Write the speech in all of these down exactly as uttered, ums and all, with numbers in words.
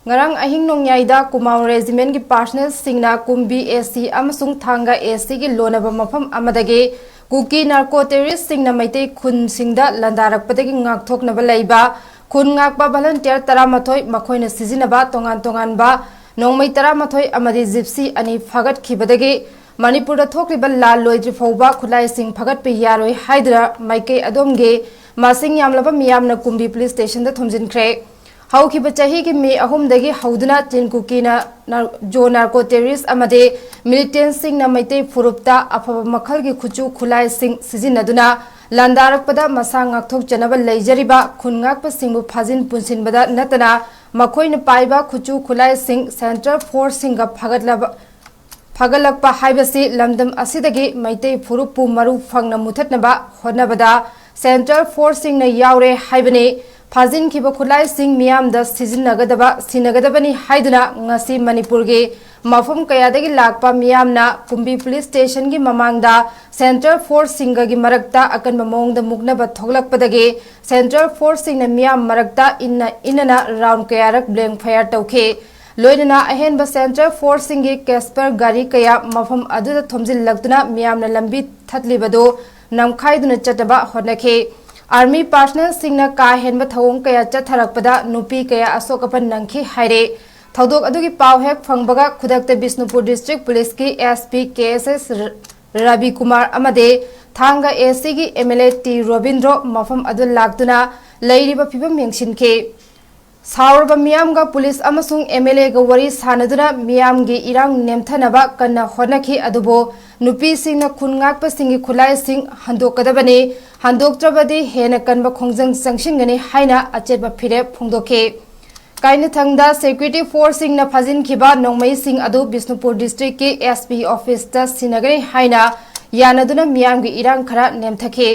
ꯉꯔꯥꯡ ꯑꯍꯤꯡ ꯅꯣꯡꯌꯥꯏꯗ ꯀꯨꯃꯥꯎ ꯔꯦꯖꯤꯃꯦꯟꯒꯤ ꯄꯥꯔꯁꯅꯦꯜꯁꯤꯡꯅ ꯀꯨꯝꯕꯤ ꯑꯦꯁꯤ ꯑꯃꯁꯨꯡ ꯊꯥꯡꯒ ꯑꯦꯁꯤꯒꯤ ꯂꯣꯟꯅꯕ ꯃꯐꯝ ꯑꯃꯗꯒꯤ ꯀꯨꯀꯤ ꯅꯥꯔꯀꯣ ꯇꯦꯔꯣꯔꯤꯁꯁꯤꯡꯅ ꯃꯩꯇꯩ ꯈꯨꯟꯁꯤꯡꯗ ꯂꯥꯟꯗꯥꯔꯛꯄꯗꯒꯤ ꯉꯥꯛꯊꯣꯛꯅꯕ ꯂꯩꯕ ꯈꯨꯟ ꯉꯥꯛꯄ ꯚꯣꯂꯟꯇꯤꯌꯔ ꯇꯔꯥꯃꯥꯊꯣꯏ, ꯃꯈꯣꯏꯅ ꯁꯤꯖꯤꯟꯅꯕ ꯇꯣꯉꯥꯟ ꯇꯣꯉꯥꯟꯕ ꯅꯣꯡꯃꯩ ꯇꯔꯥꯃꯥꯊꯣꯏ ꯑꯃꯗꯤ ꯖꯤꯞꯁꯤ ꯑꯅꯤ ꯐꯥꯒꯠꯈꯤꯕꯗꯒꯤ ꯃꯅꯤꯄꯨꯔꯗ ꯊꯣꯛꯂꯤꯕ ꯂꯥꯟ ꯂꯣꯏꯗ꯭ꯔꯤ ꯐꯥꯎꯕ ꯈꯨꯠꯂꯥꯏꯁꯤꯡ ꯐꯥꯒꯠꯄ ꯌꯥꯔꯣꯏ ꯍꯥꯏꯗꯨꯅ ꯃꯥꯏꯀꯩ ꯑꯗꯣꯝꯒꯤ ꯃꯁꯤꯡ ꯌꯥꯝꯂꯕ ꯃꯤꯌꯥꯝꯅ ꯀꯨꯝꯕꯤ ꯄꯨꯂꯤꯁ ꯁ꯭ꯇꯦꯁꯟꯗ ꯊꯣꯝꯖꯤꯟꯈ꯭ꯔꯦ꯫ ꯍꯧꯈꯤꯕ ꯆꯍꯤꯒꯤ ꯃꯦ ꯑꯍꯨꯝꯗꯒꯤ ꯍꯧꯗꯨꯅ ꯆꯤꯟ ꯀꯨꯀꯤꯅ ꯅꯥꯔ-, ꯖꯣ ꯅꯥꯔꯀꯣ ꯇꯦꯔꯣꯔꯤꯁ ꯑꯃꯗꯤ ꯃꯤꯂꯤꯇꯦꯟꯁꯤꯡꯅ ꯃꯩꯇꯩ ꯐꯨꯔꯨꯞꯇ ꯑꯐꯕ ꯃꯈꯜꯒꯤ ꯈꯨꯠꯁꯨ ꯈꯨꯠꯂꯥꯏꯁꯤꯡ ꯁꯤꯖꯤꯟꯅꯗꯨꯅ ꯂꯥꯟꯗꯥꯔꯛꯄꯗ ꯃꯁꯥ ꯉꯥꯛꯊꯣꯛꯆꯅꯕ ꯂꯩꯖꯔꯤꯕ ꯈꯨꯟ ꯉꯥꯛꯄꯁꯤꯡꯕꯨ ꯐꯥꯖꯤꯟ ꯄꯨꯟꯁꯤꯟꯕꯗ ꯅꯠꯇꯅ ꯃꯈꯣꯏꯅ ꯄꯥꯏꯕ ꯈꯨꯠꯁꯨ ꯈꯨꯠꯂꯥꯏꯁꯤꯡ ꯁꯦꯟꯇ꯭ꯔꯦꯜ ꯐꯣꯔꯁꯁꯤꯡꯒ ꯐꯒꯠꯂꯕ ꯐꯒꯠꯂꯛꯄ ꯍꯥꯏꯕꯁꯤ ꯂꯝꯗꯝ ꯑꯁꯤꯗꯒꯤ ꯃꯩꯇꯩ ꯐꯨꯔꯨꯞꯄꯨ ꯃꯔꯨ ꯐꯪꯅ ꯃꯨꯊꯠꯅꯕ ꯍꯣꯠꯅꯕꯗ ꯁꯦꯟꯇ꯭ꯔꯦꯜ ꯐꯣꯔꯁꯁꯤꯡꯅ ꯌꯥꯎꯔꯦ ꯍꯥꯏꯕꯅꯤ꯫ ꯐꯥꯖꯤꯟꯈꯤꯕ ꯈꯨꯠꯂꯥꯏꯁꯤꯡ ꯃꯤꯌꯥꯝꯗ ꯁꯤꯖꯤꯟꯅꯒꯗꯕ, ꯁꯤꯟꯅꯒꯗꯕꯅꯤ ꯍꯥꯏꯗꯨꯅ ꯉꯁꯤ ꯃꯅꯤꯄꯨꯔꯒꯤ ꯃꯐꯝ ꯀꯌꯥꯗꯒꯤ ꯂꯥꯛꯄ ꯃꯤꯌꯥꯝꯅ ꯀꯨꯝꯕꯤ ꯄꯨꯂꯤꯁ ꯁ꯭ꯇꯦꯁꯟꯒꯤ ꯃꯃꯥꯡꯗ ꯁꯦꯟꯇ꯭ꯔꯦꯜ ꯐꯣꯔꯁꯁꯤꯡꯒꯒꯤ ꯃꯔꯛꯇ ꯑꯀꯟꯕ ꯃꯑꯣꯡꯗ ꯃꯨꯛꯅꯕ ꯊꯣꯛꯂꯛꯄꯗꯒꯤ ꯁꯦꯟꯇ꯭ꯔꯦꯜ ꯐꯣꯔꯁꯁꯤꯡꯅ ꯃꯤꯌꯥꯝ ꯃꯔꯛꯇ ꯏꯟꯅ ꯏꯟꯅꯅ ꯔꯥꯎꯟ ꯀꯌꯥꯔꯛ ꯕ꯭ꯂꯦꯡ ꯐꯌꯥꯔ ꯇꯧꯈꯤ꯫ ꯂꯣꯏꯅꯅ ꯑꯍꯦꯟꯕ ꯁꯦꯟꯇ꯭ꯔꯦꯜ ꯐꯣꯔꯁꯁꯤꯡꯒꯤ ꯀꯦꯁꯄꯔ ꯒꯥꯔꯤ ꯀꯌꯥ ꯃꯐꯝ ꯑꯗꯨꯗ ꯊꯣꯝꯖꯤꯜꯂꯛꯇꯨꯅ ꯃꯤꯌꯥꯝꯅ ꯂꯝꯕꯤ ꯊꯠꯂꯤꯕꯗꯨ ꯅꯝꯈꯥꯏꯗꯨꯅ ꯆꯠꯅꯕ ꯍꯣꯠꯅꯈꯤ꯫ ꯑꯥꯔꯃꯤ ꯄꯥꯔꯁꯅꯦꯜꯁꯤꯡꯅ ꯀꯥ ꯍꯦꯟꯕ ꯊꯧꯑꯣꯡ ꯀꯌꯥ ꯆꯠꯊꯔꯛꯄꯗ ꯅꯨꯄꯤ ꯀꯌꯥ ꯑꯁꯣꯛ ꯑꯄꯟ ꯅꯪꯈꯤ ꯍꯥꯏꯔꯦ꯫ ꯊꯧꯗꯣꯛ ꯑꯗꯨꯒꯤ ꯄꯥꯎ ꯍꯦꯛ ꯐꯪꯕꯒ ꯈꯨꯗꯛꯇ ꯕꯤꯁꯅꯨꯄꯨꯔ ꯗꯤꯁꯇ꯭ꯔꯤꯛ ꯄꯨꯂꯤꯁꯀꯤ ꯑꯦꯁ ꯄꯤ ꯀꯦ ꯑꯦꯁ ꯑꯦꯁ ꯔꯕꯤ ꯀꯨꯃꯥꯔ ꯑꯃꯗꯤ ꯊꯥꯡꯒ ꯑꯦ ꯁꯤꯒꯤ M L A T Robindro ꯃꯐꯝ ꯑꯗꯨ ꯂꯥꯛꯇꯨꯅ ꯂꯩꯔꯤꯕ ꯐꯤꯕꯝ ꯌꯦꯡꯁꯤꯟꯈꯤ꯫ ꯁꯥꯎꯔꯕ ꯃꯤꯌꯥꯝꯒ ꯄꯨꯂꯤꯁ ꯑꯃꯁꯨꯡ ꯑꯦꯝ ꯑꯦꯜ ꯑꯦꯒ ꯋꯥꯔꯤ ꯁꯥꯅꯗꯨꯅ ꯃꯤꯌꯥꯝꯒꯤ ꯏꯔꯥꯡ ꯅꯦꯝꯊꯅꯕ ꯀꯟꯅ ꯍꯣꯠꯅꯈꯤ, ꯑꯗꯨꯕꯨ ꯅꯨꯄꯤꯁꯤꯡꯅ ꯈꯨꯟ ꯉꯥꯛꯄꯁꯤꯡꯒꯤ ꯈꯨꯠꯂꯥꯏꯁꯤꯡ ꯍꯟꯗꯣꯛꯀꯗꯕꯅꯤ, ꯍꯟꯗꯣꯛꯇ꯭ꯔꯕꯗꯤ ꯍꯦꯟꯅ ꯀꯟꯕ ꯈꯣꯡꯖꯪ ꯆꯪꯁꯤꯟꯒꯅꯤ ꯍꯥꯏꯅ ꯑꯆꯦꯠꯄ ꯐꯤꯔꯦꯞ ꯐꯣꯡꯗꯣꯛꯈꯤ꯫ ꯀꯥꯏꯅꯊꯪꯗ ꯁꯦꯀ꯭ꯌꯨꯔꯤꯇꯤ ꯐꯣꯔꯁꯁꯤꯡꯅ ꯐꯥꯖꯤꯟꯈꯤꯕ ꯅꯣꯡꯃꯩꯁꯤꯡ ꯑꯗꯨ ꯕꯤꯁꯅꯨꯄꯨꯔ ꯗꯤꯁꯇ꯭ꯔꯤꯛꯀꯤ ꯑꯦꯁ ꯄꯤ ꯑꯣꯐꯤꯁꯇ ꯁꯤꯟꯅꯒꯅꯤ ꯍꯥꯏꯅ ꯌꯥꯅꯗꯨꯅ ꯃꯤꯌꯥꯝꯒꯤ ꯏꯔꯥꯡ ꯈꯔ ꯅꯦꯝꯊꯈꯤ꯫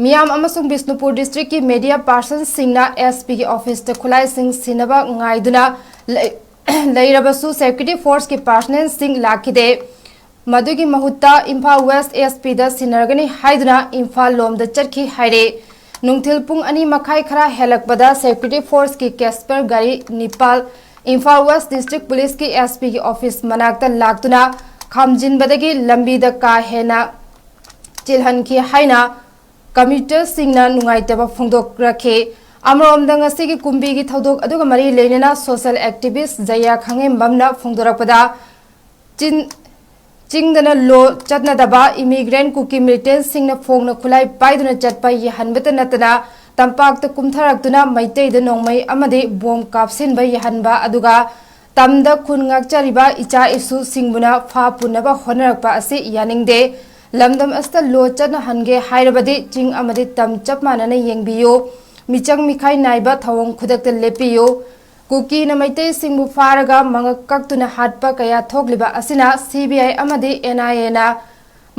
ꯃꯤꯌꯥꯝ ꯑꯃꯁꯨꯡ ꯕꯤꯁꯅꯨꯄꯨꯔ ꯗꯤꯁꯇ꯭ꯔꯤꯛꯀꯤ ꯃꯦꯗꯤꯌꯥ ꯄꯥꯔꯁꯟꯁꯤꯡꯅ ꯑꯦꯁ ꯄꯤꯒꯤ ꯑꯣꯐꯤꯁꯇ ꯈꯨꯠꯂꯥꯏꯁꯤꯡ ꯁꯤꯟꯅꯕ ꯉꯥꯏꯗꯨꯅ ꯂꯩ-, ꯂꯩꯔꯕꯁꯨ ꯁꯦꯀ꯭ꯌꯨꯔꯤꯇꯤ ꯐꯣꯔꯁꯀꯤ ꯄꯥꯔꯁꯅꯦꯜꯁꯤꯡ ꯂꯥꯛꯈꯤꯗꯦ꯫ ꯃꯗꯨꯒꯤ ꯃꯍꯨꯠꯇ ꯏꯝꯐꯥꯜ ꯋꯦꯁ ꯑꯦꯁ ꯄꯤꯗ ꯁꯤꯟꯅꯔꯒꯅꯤ ꯍꯥꯏꯗꯨꯅ ꯏꯝꯐꯥꯜ ꯂꯣꯝꯗ ꯆꯠꯈꯤ ꯍꯥꯏꯔꯦ꯫ ꯅꯨꯡꯊꯤꯜ ꯄꯨꯡ ꯑꯅꯤ ꯃꯈꯥꯏ ꯈꯔ ꯍꯦꯜꯂꯛꯄꯗ ꯁꯦꯀ꯭ꯌꯨꯔꯤꯇꯤ ꯐꯣꯔꯁꯀꯤ ꯀꯦꯁꯄꯔ ꯒꯥꯔꯤ ꯅꯤꯄꯥꯜ ꯏꯝꯐꯥꯜ ꯋꯦꯁ ꯗꯤꯁꯇ꯭ꯔꯤꯛ ꯄꯨꯂꯤꯁꯀꯤ ꯑꯦꯁ ꯄꯤꯒꯤ ꯑꯣꯐꯤꯁ ꯃꯅꯥꯛꯇ ꯂꯥꯛꯇꯨꯅ ꯈꯥꯝꯖꯤꯟꯕꯗꯒꯤ ꯂꯝꯕꯤꯗ ꯀꯥ ꯍꯦꯟꯅ ꯆꯤꯜꯍꯟꯈꯤ ꯍꯥꯏꯅ ꯀꯝꯃ꯭ꯌꯨꯇꯔꯁꯤꯡꯅ ꯅꯨꯡꯉꯥꯏꯇꯕ ꯐꯣꯡꯗꯣꯛꯂꯛꯈꯤ꯫ ꯑꯃꯔꯣꯝꯗ, ꯉꯁꯤꯒꯤ ꯀꯨꯝꯕꯤꯒꯤ ꯊꯧꯗꯣꯛ ꯑꯗꯨꯒ ꯃꯔꯤ ꯂꯩꯅꯅ ꯁꯣꯁꯤꯌꯦꯜ ꯑꯦꯛꯇꯤꯚꯤꯁ ꯖꯌꯥ ꯈꯥꯉꯦꯝꯕꯝꯅ ꯐꯣꯡꯗꯣꯔꯛꯄꯗ, ꯆꯤꯟ-, ꯆꯤꯡꯗꯅ ꯂꯣ ꯆꯠꯅꯗꯕ ꯏꯃꯤꯒ꯭ꯔꯦꯟ ꯀꯨꯀꯤ ꯃꯤꯂꯤꯇꯦꯟꯁꯤꯡꯅ ꯐꯣꯡꯅ ꯈꯨꯠꯂꯥꯏ ꯄꯥꯏꯗꯨꯅ ꯆꯠꯄ ꯌꯥꯍꯟꯕꯇ ꯅꯠꯇꯅ, ꯇꯝꯄꯥꯛꯇ ꯀꯨꯝꯊꯔꯛꯇꯨꯅ ꯃꯩꯇꯩꯗ ꯅꯣꯡꯃꯩ ꯑꯃꯗꯤ ꯕꯣꯝ ꯀꯥꯞꯁꯤꯟꯕ ꯌꯥꯍꯟꯕ, ꯑꯗꯨꯒ ꯇꯝꯗ ꯈꯨꯟ ꯉꯥꯛꯆꯔꯤꯕ ꯏꯆꯥ ꯏꯁꯨꯁꯤꯡꯕꯨꯅ ꯐꯥ ꯄꯨꯅꯕ ꯍꯣꯠꯅꯔꯛꯄ ꯑꯁꯤ ꯌꯥꯅꯤꯡꯗꯦ꯫ ꯂꯝꯗꯝ ꯑꯁꯤꯗ ꯂꯣ ꯆꯠꯅꯍꯟꯒꯦ ꯍꯥꯏꯔꯕꯗꯤ ꯆꯤꯡ ꯑꯃꯗꯤ ꯇꯝ ꯆꯞ ꯃꯥꯟꯅꯅ ꯌꯦꯡꯕꯤꯌꯨ꯫ ꯃꯤꯆꯪ ꯃꯤꯈꯥꯏ ꯅꯥꯏꯕ ꯊꯧꯑꯣꯡ ꯈꯨꯗꯛꯇ ꯂꯦꯞꯄꯤꯌꯨ꯫ ꯀꯨꯀꯤꯅ ꯃꯩꯇꯩꯁꯤꯡꯕꯨ ꯐꯥꯔꯒ ꯃꯉꯛ ꯀꯛꯇꯨꯅ ꯍꯥꯠꯄ ꯀꯌꯥ ꯊꯣꯛꯂꯤꯕ ꯑꯁꯤꯅ ꯁꯤ ꯕꯤ ꯑꯥꯏ ꯑꯃꯗꯤ ꯑꯦꯟ ꯑꯥꯏ ꯑꯦꯅ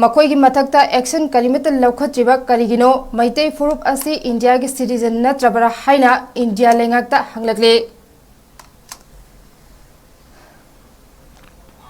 ꯃꯈꯣꯏꯒꯤ ꯃꯊꯛꯇ ꯑꯦꯛꯁꯟ ꯀꯔꯤꯃꯠꯇ ꯂꯧꯈꯠꯇ꯭ꯔꯤꯕ ꯀꯔꯤꯒꯤꯅꯣ? ꯃꯩꯇꯩ ꯐꯨꯔꯨꯞ ꯑꯁꯤ ꯏꯟꯗꯤꯌꯥꯒꯤ ꯁꯤꯇꯤꯖꯟ ꯅꯠꯇ꯭ꯔꯕ꯭ꯔꯥ ꯍꯥꯏꯅ ꯏꯟꯗꯤꯌꯥ ꯂꯩꯉꯥꯛꯇ ꯍꯪꯂꯛꯂꯤ꯫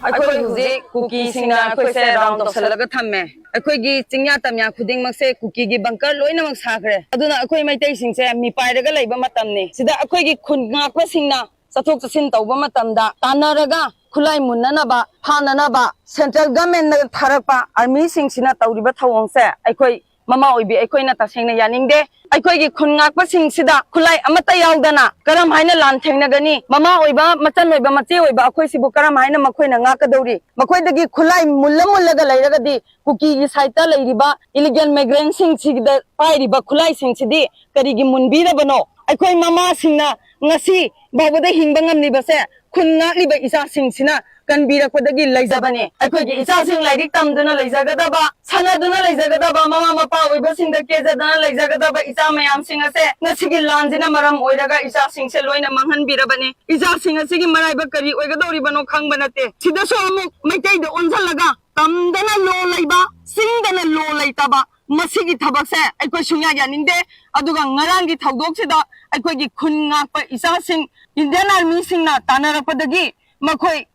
ꯑꯩꯈꯣꯏ ꯍꯧꯖꯤꯛ ꯀꯨꯀꯤꯁꯤꯡꯅ ꯑꯩꯈꯣꯏꯁꯦ ꯔꯥꯎꯟ ꯇꯧꯁꯜꯂꯒ ꯊꯝꯃꯦ꯫ ꯑꯩꯈꯣꯏꯒꯤ ꯆꯤꯡꯌꯥ ꯇꯝꯌꯥ ꯈꯨꯗꯤꯡꯃꯛꯁꯦ ꯀꯨꯀꯤꯒꯤ ꯕꯪꯀꯔ ꯂꯣꯏꯅꯃꯛ ꯁꯥꯈ꯭ꯔꯦ꯫ ꯑꯗꯨꯅ ꯑꯩꯈꯣꯏ ꯃꯩꯇꯩꯁꯤꯡꯁꯦ ꯃꯤꯄꯥꯏꯔꯒ ꯂꯩꯕ ꯃꯇꯝꯅꯤ꯫ ꯁꯤꯗ ꯑꯩꯈꯣꯏꯒꯤ ꯈꯨꯟ ꯉꯥꯛꯄꯁꯤꯡꯅ ꯆꯠꯊꯣꯛ ꯆꯠꯁꯤꯟ ꯇꯧꯕ ꯃꯇꯝꯗ ꯇꯥꯟꯅꯔꯒ ꯈꯨꯠꯂꯥꯏ ꯃꯨꯟꯅꯅꯕ, ꯐꯥꯅꯅꯕ ꯁꯦꯟꯇ꯭ꯔꯦꯜ ꯒꯚꯔꯟꯃꯦꯟꯠꯅ ꯊꯥꯔꯛꯄ ꯑꯥꯔꯃꯤꯁꯤꯡꯁꯤꯅ ꯇꯧꯔꯤꯕ ꯊꯧꯑꯣꯡꯁꯦ ꯑꯩꯈꯣꯏ ꯃꯃꯥ ꯑꯣꯏꯕꯤ ꯑꯩꯈꯣꯏꯅ ꯇꯁꯦꯡꯅ ꯌꯥꯅꯤꯡꯗꯦ꯫ ꯑꯩꯈꯣꯏꯒꯤ ꯈꯨꯟ ꯉꯥꯛꯄꯁꯤꯡꯁꯤꯗ ꯈꯨꯠꯂꯥꯏ ꯑꯃꯠꯇ ꯌꯥꯎꯗꯅ ꯀꯔꯝ ꯍꯥꯏꯅ ꯂꯥꯟ ꯊꯦꯡꯅꯒꯅꯤ? ꯃꯃꯥ ꯑꯣꯏꯕ, ꯃꯆꯟ ꯑꯣꯏꯕ, ꯃꯆꯦ ꯑꯣꯏꯕ ꯑꯩꯈꯣꯏꯁꯤꯕꯨ ꯀꯔꯝ ꯍꯥꯏꯅ ꯃꯈꯣꯏꯅ ꯉꯥꯛꯀꯗꯧꯔꯤ? ꯃꯈꯣꯏꯗꯒꯤ ꯈꯨꯠꯂꯥꯏ ꯃꯨꯜꯂ ꯃꯨꯜꯂꯒ ꯂꯩꯔꯒꯗꯤ ꯀꯨꯀꯤꯒꯤ ꯁꯥꯏꯠꯇ ꯂꯩꯔꯤꯕ ꯏꯂꯤꯒꯦꯜ ꯃꯥꯏꯒ꯭ꯔꯦꯟꯠꯁꯤꯡꯁꯤꯗ ꯄꯥꯏꯔꯤꯕ ꯈꯨꯠꯂꯥꯏꯁꯤꯡꯁꯤꯗꯤ ꯀꯔꯤꯒꯤ ꯃꯨꯟꯕꯤꯔꯕꯅꯣ? ꯑꯩꯈꯣꯏ ꯃꯃꯥꯁꯤꯡꯅ ꯉꯁꯤ ꯐꯥꯎꯕꯗ ꯍꯤꯡꯕ ꯉꯝꯂꯤꯕꯁꯦ ꯈꯨꯟ ꯉꯥꯛꯂꯤꯕ ꯏꯆꯥꯁꯤꯡꯁꯤꯅ ꯀꯟꯕꯤꯔꯛꯄꯗꯒꯤ ꯂꯩꯖꯕꯅꯦ꯫ ꯑꯩꯈꯣꯏꯒꯤ ꯏꯆꯥꯁꯤꯡ ꯂꯥꯏꯔꯤꯛ ꯇꯝꯗꯨꯅ ꯂꯩꯖꯒꯗꯕ, ꯁꯥꯟꯅꯗꯨꯅ ꯂꯩꯖꯒꯗꯕ, ꯃꯃꯥ ꯃꯄꯥ ꯑꯣꯏꯕꯁꯤꯡꯗ ꯀꯦꯖꯗꯅ ꯂꯩꯖꯒꯗꯕ ꯏꯆꯥ ꯃꯌꯥꯝꯁꯤꯡ ꯑꯁꯦ ꯉꯁꯤꯒꯤ ꯂꯥꯟꯁꯤꯅ ꯃꯔꯝ ꯑꯣꯏꯔꯒ ꯏꯆꯥꯁꯤꯡꯁꯦ ꯂꯣꯏꯅ ꯃꯥꯡꯍꯟꯕꯤꯔꯕꯅꯤ꯫ ꯏꯆꯥꯁꯤꯡ ꯑꯁꯤꯒꯤ ꯃꯔꯥꯏꯕꯛ ꯀꯔꯤ ꯑꯣꯏꯒꯗꯧꯔꯤꯕꯅꯣ ꯈꯪꯕ ꯅꯠꯇꯦ꯫ ꯁꯤꯗꯁꯨ ꯑꯃꯨꯛ ꯃꯩꯇꯩꯗ ꯑꯣꯟꯁꯤꯜꯂꯒ ꯇꯝꯗꯅ ꯂꯣ ꯂꯩꯕ, ꯆꯤꯡꯗꯅ ꯂꯣ ꯂꯩꯇꯕ, ꯃꯁꯤꯒꯤ ꯊꯕꯛꯁꯦ ꯑꯩꯈꯣꯏ ꯁꯨꯡꯌꯥ ꯌꯥꯅꯤꯡꯗꯦ꯫ ꯑꯗꯨꯒ ꯉꯔꯥꯡꯒꯤ ꯊꯧꯗꯣꯛꯁꯤꯗ ꯑꯩꯈꯣꯏꯒꯤ ꯈꯨꯟ ꯉꯥꯛꯄ ꯏꯆꯥꯁꯤꯡ ꯏꯟꯗꯤꯌꯟ ꯑꯥꯔꯃꯤꯁꯤꯡꯅ ꯇꯥꯟꯅꯔꯛꯄꯗꯒꯤ ꯃꯈꯣꯏ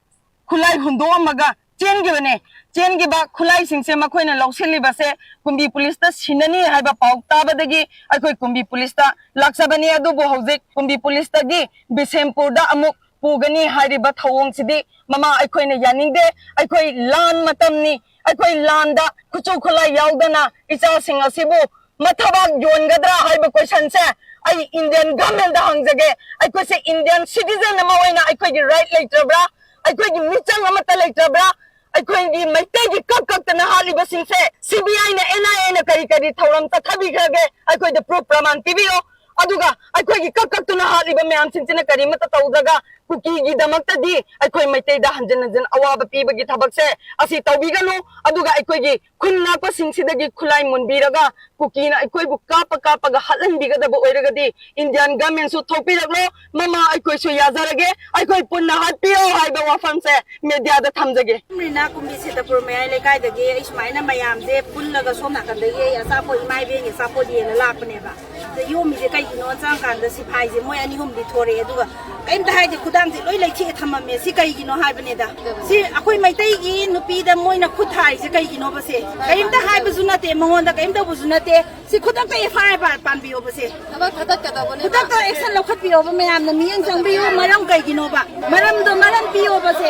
ꯈꯨꯠꯂꯥꯏ ꯍꯨꯟꯗꯣꯛꯑꯝꯃꯒ ꯆꯦꯟꯈꯤꯕꯅꯦ꯫ ꯆꯦꯟꯈꯤꯕ ꯈꯨꯠꯂꯥꯏꯁꯤꯡꯁꯦ ꯃꯈꯣꯏꯅ ꯂꯧꯁꯤꯜꯂꯤꯕꯁꯦ ꯀꯨꯝꯕꯤ ꯄꯨꯂꯤꯁꯇ ꯁꯤꯟꯅꯅꯤ ꯍꯥꯏꯕ ꯄꯥꯎ ꯇꯥꯕꯗꯒꯤ ꯑꯩꯈꯣꯏ ꯀꯨꯝꯕꯤ ꯄꯨꯂꯤꯁꯇ ꯂꯥꯛꯆꯕꯅꯤ꯫ ꯑꯗꯨꯕꯨ ꯍꯧꯖꯤꯛ ꯀꯨꯝꯕꯤ ꯄꯨꯂꯤꯁꯇꯒꯤ ꯕꯤꯁꯦꯝꯄꯨꯔꯗ ꯑꯃꯨꯛ ꯄꯨꯒꯅꯤ ꯍꯥꯏꯔꯤꯕ ꯊꯧꯑꯣꯡꯁꯤꯗꯤ, ꯃꯃꯥ, ꯑꯩꯈꯣꯏꯅ ꯌꯥꯅꯤꯡꯗꯦ꯫ ꯑꯩꯈꯣꯏ ꯂꯥꯟ ꯃꯇꯝꯅꯤ꯫ ꯑꯩꯈꯣꯏ ꯂꯥꯟꯗ ꯈꯨꯠꯁꯨ ꯈꯨꯠꯂꯥꯏ ꯌꯥꯎꯗꯅ ꯏꯆꯥꯁꯤꯡ ꯑꯁꯤꯕꯨ ꯃꯊꯕꯥꯛ ꯌꯣꯟꯒꯗ꯭ꯔꯥ ꯍꯥꯏꯕ ꯀꯣꯏꯁꯟꯁꯦ ꯑꯩ ꯏꯟꯗꯤꯌꯟ ꯒꯚꯔꯟꯃꯦꯟꯗ ꯍꯪꯖꯒꯦ꯫ ꯑꯩꯈꯣꯏꯁꯦ ꯏꯟꯗꯤꯌꯟ ꯁꯤꯇꯤꯖꯟ ꯑꯃ ꯑꯣꯏꯅ ꯑꯩꯈꯣꯏꯒꯤ ꯔꯥꯏꯠ ꯂꯩꯇ꯭ꯔꯕ꯭ꯔꯥ? ꯑꯩꯈꯣꯏꯒꯤ ꯃꯤꯆꯪ ꯑꯃꯠꯇ ꯂꯩꯇ꯭ꯔꯕ꯭ꯔꯥ? ꯑꯩꯈꯣꯏꯒꯤ ꯃꯩꯇꯩꯒꯤ ꯀꯛ ꯀꯛꯇꯅ ꯍꯥꯠꯂꯤꯕꯁꯤꯡꯁꯦ ꯁꯤ ꯕꯤ ꯑꯥꯏꯅ, ꯑꯦꯟ ꯑꯥꯏ ꯑꯦꯅ ꯀꯔꯤ ꯀꯔꯤ ꯊꯧꯔꯝ ꯆꯠꯊꯕꯤꯈ꯭ꯔꯒꯦ? ꯑꯩꯈꯣꯏꯗ ꯄ꯭ꯔꯨꯐ ꯄ꯭ꯔꯃꯥꯟ ꯄꯤꯕꯤꯌꯨ꯫ ꯑꯗꯨꯒ ꯑꯩꯈꯣꯏꯒꯤ ꯀꯛ ꯀꯛꯇꯨꯅ ꯍꯥꯠꯂꯤꯕ ꯃꯌꯥꯝꯁꯤꯡꯁꯤꯅ ꯀꯔꯤꯃꯠꯇ ꯇꯧꯗ꯭ꯔꯒ ꯀꯨꯀꯤꯒꯤꯗꯃꯛꯇꯗꯤ ꯑꯩꯈꯣꯏ ꯃꯩꯇꯩꯗ ꯍꯟꯖꯤꯟ ꯍꯟꯖꯤꯟ ꯑꯋꯥꯕ ꯄꯤꯕꯒꯤ ꯊꯕꯛꯁꯦ ꯑꯁꯤ ꯇꯧꯕꯤꯒꯅꯨ꯫ ꯑꯗꯨꯒ ꯑꯩꯈꯣꯏꯒꯤ ꯈꯨꯟ ꯉꯥꯛꯄꯁꯤꯡꯁꯤꯗꯒꯤ ꯈꯨꯠꯂꯥꯏ ꯃꯨꯟꯕꯤꯔꯒ ꯀꯨꯀꯤꯅ ꯑꯩꯈꯣꯏꯕꯨ ꯀꯥꯞꯄ ꯀꯥꯞꯄꯒ ꯍꯥꯠꯍꯟꯕꯤꯒꯗꯕ ꯑꯣꯏꯔꯒꯗꯤ ꯏꯟꯗꯤꯌꯥꯟ ꯒꯚꯔꯟꯃꯦꯟꯁꯨ ꯊꯣꯛꯄꯤꯔꯛꯂꯣ꯫ ꯃꯃꯥ, ꯑꯩꯈꯣꯏꯁꯨ ꯌꯥꯖꯔꯒꯦ, ꯑꯩꯈꯣꯏ ꯄꯨꯟꯅ ꯍꯥꯠꯄꯤꯌꯣ ꯍꯥꯏꯕ ꯋꯥꯐꯝꯁꯦ ꯃꯦꯗꯤꯌꯥꯗ ꯊꯝꯖꯒꯦ꯫ ꯔꯤꯅꯥ ꯀꯨꯝꯕꯤ ꯁꯤꯇꯄꯨꯔ ꯃꯌꯥꯏ ꯂꯩꯀꯥꯏꯗꯒꯤ ꯑꯩ ꯁꯨꯃꯥꯏꯅ ꯃꯌꯥꯝꯁꯦ ꯄꯨꯜꯂꯒ ꯁꯣꯝ ꯅꯥꯀꯟꯗꯒꯤ ꯑꯩ ꯑꯆꯥꯄꯣꯠ, ꯏꯃꯥ ꯏꯕꯦꯟꯒꯤ ꯑꯆꯥꯄꯣꯠ ꯌꯦꯟꯅ ꯂꯥꯛꯄꯅꯦꯕ꯫ ꯑꯗ ꯌꯣꯝꯃꯤꯁꯦ ꯀꯩꯒꯤꯅꯣ ꯆꯪꯉꯀꯥꯟꯗ ꯁꯤꯐꯥꯏꯁꯦ ꯃꯣꯏ ꯑꯅꯤ ꯑꯍꯨꯝꯗꯤ ꯊꯣꯔꯛꯑꯦ, ꯑꯗꯨꯒ ꯀꯩꯝꯇ ꯍꯥꯏꯗꯦ, ꯈꯨꯗꯥꯡꯁꯦ ꯂꯣꯏ ꯂꯩꯊꯦꯛꯑ ꯊꯝꯃꯝꯃꯦ꯫ ꯁꯤ ꯀꯩꯒꯤꯅꯣ ꯍꯥꯏꯕꯅꯤꯗ꯫ ꯁꯤ ꯑꯩꯈꯣꯏ ꯃꯩꯇꯩꯒꯤ ꯅꯨꯄꯤꯗ ꯃꯣꯏꯅ ꯈꯨꯠ ꯊꯥꯔꯤꯁꯦ ꯀꯩꯒꯤꯅꯣꯕ? ꯁꯦ ꯀꯔꯤꯝꯇ ꯍꯥꯏꯕꯁꯨ ꯅꯠꯇꯦ, ꯃꯉꯣꯟꯗ ꯀꯔꯤꯝ ꯇꯧꯕꯁꯨ ꯅꯠꯇꯦ꯫ ꯁꯤ ꯈꯨꯗꯛꯇ ꯑꯦꯐ ꯑꯥꯏ ꯑꯥꯔ ꯄꯥꯟꯕꯤꯌꯣꯕ꯫ ꯁꯦ ꯊꯕꯛ ꯊꯥꯗꯠꯀꯗꯧꯕꯅꯦ꯫ ꯈꯨꯗꯛꯇ ꯑꯦꯛꯁꯟ ꯂꯧꯈꯠꯄꯤꯌꯣꯕ꯫ ꯃꯌꯥꯝꯅ ꯃꯤꯠꯌꯦꯡ ꯆꯪꯕꯤꯌꯨ꯫ ꯃꯔꯝ ꯀꯩꯒꯤꯅꯣꯕ? ꯃꯔꯝꯗꯣ ꯃꯔꯝ ꯄꯤꯌꯣꯕ꯫ ꯁꯦ